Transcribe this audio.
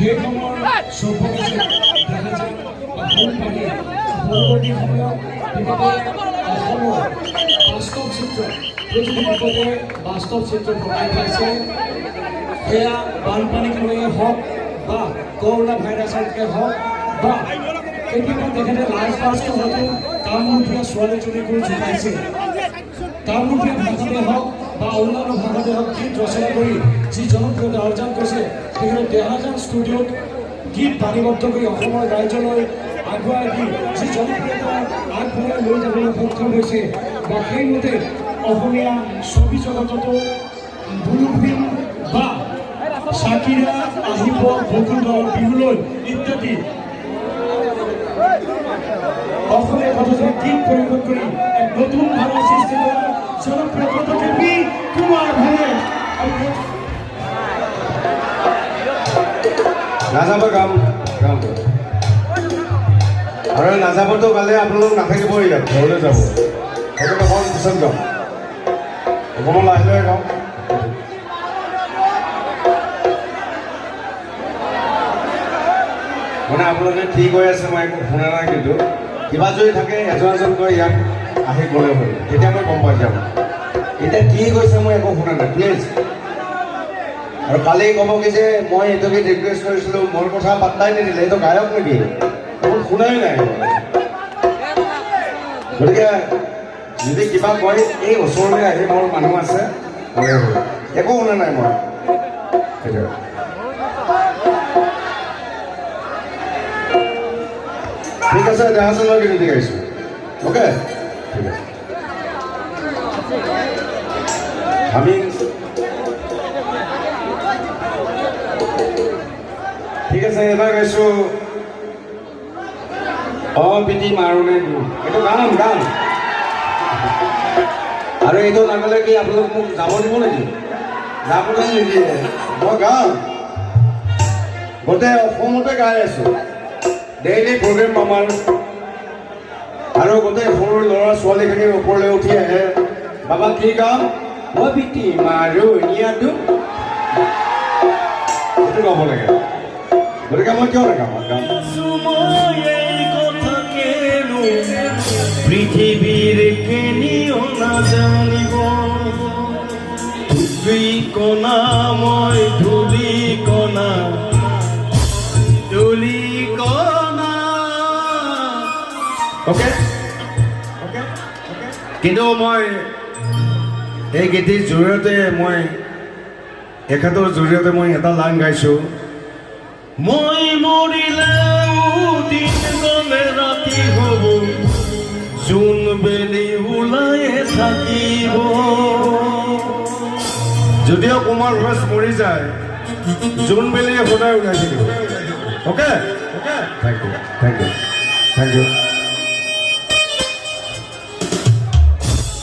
সেইখনৰ চৌপাশে দেহাজান বা ফুলপাহি। পৰৱৰ্তী সময়ত তেখেতে অসমৰ বাস্তৱ চিত্ৰ, প্ৰতিটো বিপদে বাস্তৱ চিত্ৰ প্ৰকাশ পাইছে। সেয়া বানপানীক লৈয়ে হওক বা কৰোণা ভাইৰাছকে হওক বা কেতিয়াবা তেখেতে লাজ লাজকৈ হয়তো কামৰূপীয়া ছোৱালীজনীকো জোকাইছে। কামৰূপীয়া ভাষাতে হওক বা অন্যান্য ভাষাতে হওক গীত ৰচনা কৰি যি জনপ্ৰিয়তা অৰ্জন কৰিছে, তেখেতে দেহাজান ষ্টুডিঅ'ত গীত বাণীবদ্ধ কৰি অসমৰ ৰাইজলৈ আগুৱাই দি যি জনপ্ৰিয়তা আগবঢ়াই লৈ যাবলৈ সক্ষম হৈছে বা সেইমতে অসমীয়া ছবি জগততো ব্লু ফিল্ম বা চাকিৰা আহিব বকুলৰ বিহুলৈ ইত্যাদি অসমীয়া কথাছবি গীত পৰিৱেশন কৰি এক নতুন ধাৰাৰ সৃষ্টি কৰা জনপ্ৰিয় কণ্ঠশিল্পী কুমাৰ ভৱেশ। নাযাব, গাম গাম আৰু নাযাবতো গালে আপোনালোক নাথাকিব ইয়াত, ঘৰলৈ যাব। সেইকাৰণে অকণমান পিছত গাম, অকণমান লাহে লাহে গাওঁ। মানে আপোনালোকে কি কৈ আছে মই একো শুনা নাই, কিন্তু কিবা যদি থাকে এজন এজনকৈ ইয়াত আহি ক'লে হ'ল, তেতিয়া মই গম পাই যাম। এতিয়া কি কৈছে মই একো শুনা নাই, প্লিজ। আৰু কালি ক'ব কি যে মই এইটোকে ৰিকুৱেষ্ট কৰিছিলোঁ, মোৰ কথা পাত্তাই নিদিলে, এইটো গায়ক নেকি, মোৰ শুনাই নাই। গতিকে যদি কিবা কয়, এই ওচৰলৈ আহি মোৰ মানুহ আছে, ক'লে হ'ল। একো শুনা নাই মই, সেইটোৱে। ঠিক আছে, দেহাচনৰ গীত গাইছোঁ। অ'কে, ঠিক আছে। আমি ঠিক আছে, এবাৰ গাইছোঁ অ পিটি মাৰোনে। এইটো গাম গাম আৰু এইটো নাগালে কি আপোনালোক মোক যাব দিব নেকি? যাবলৈ নিদিয়ে। মই গাম, গোটেই অসমতে গাই আছোঁ, ডেইলি প্ৰগ্ৰেম আমাৰ। আৰু গোটেই সৰু ল'ৰা ছোৱালীখিনিৰ ওপৰলৈ উঠি আহে, বাবা কি গাম? অ পিটি মাৰো নিয়াটো, সেইটো গাব লাগে। গতিকে মই কিয় নাগাম? গাম। পৃথিৱীৰ কেনিও নাজানিব, ধূলি কণা মই, ধূলি কণা, ধূলি কণা। অ'কে, কিন্তু মই এই গীতিৰ জৰিয়তে, মই এখেতৰ জৰিয়তে মই এটা লাইন গাইছোঁ। মই মৰিলেও দিন গ'লে ৰাতি হ'ব, জোন বেলি ওলায়ে থাকিব। যদিও কুমাৰ ভৱেশ মৰি যায়, জোন বেলি সদায় ওলাই থাকিব। Okay, thank you, thank you, thank you.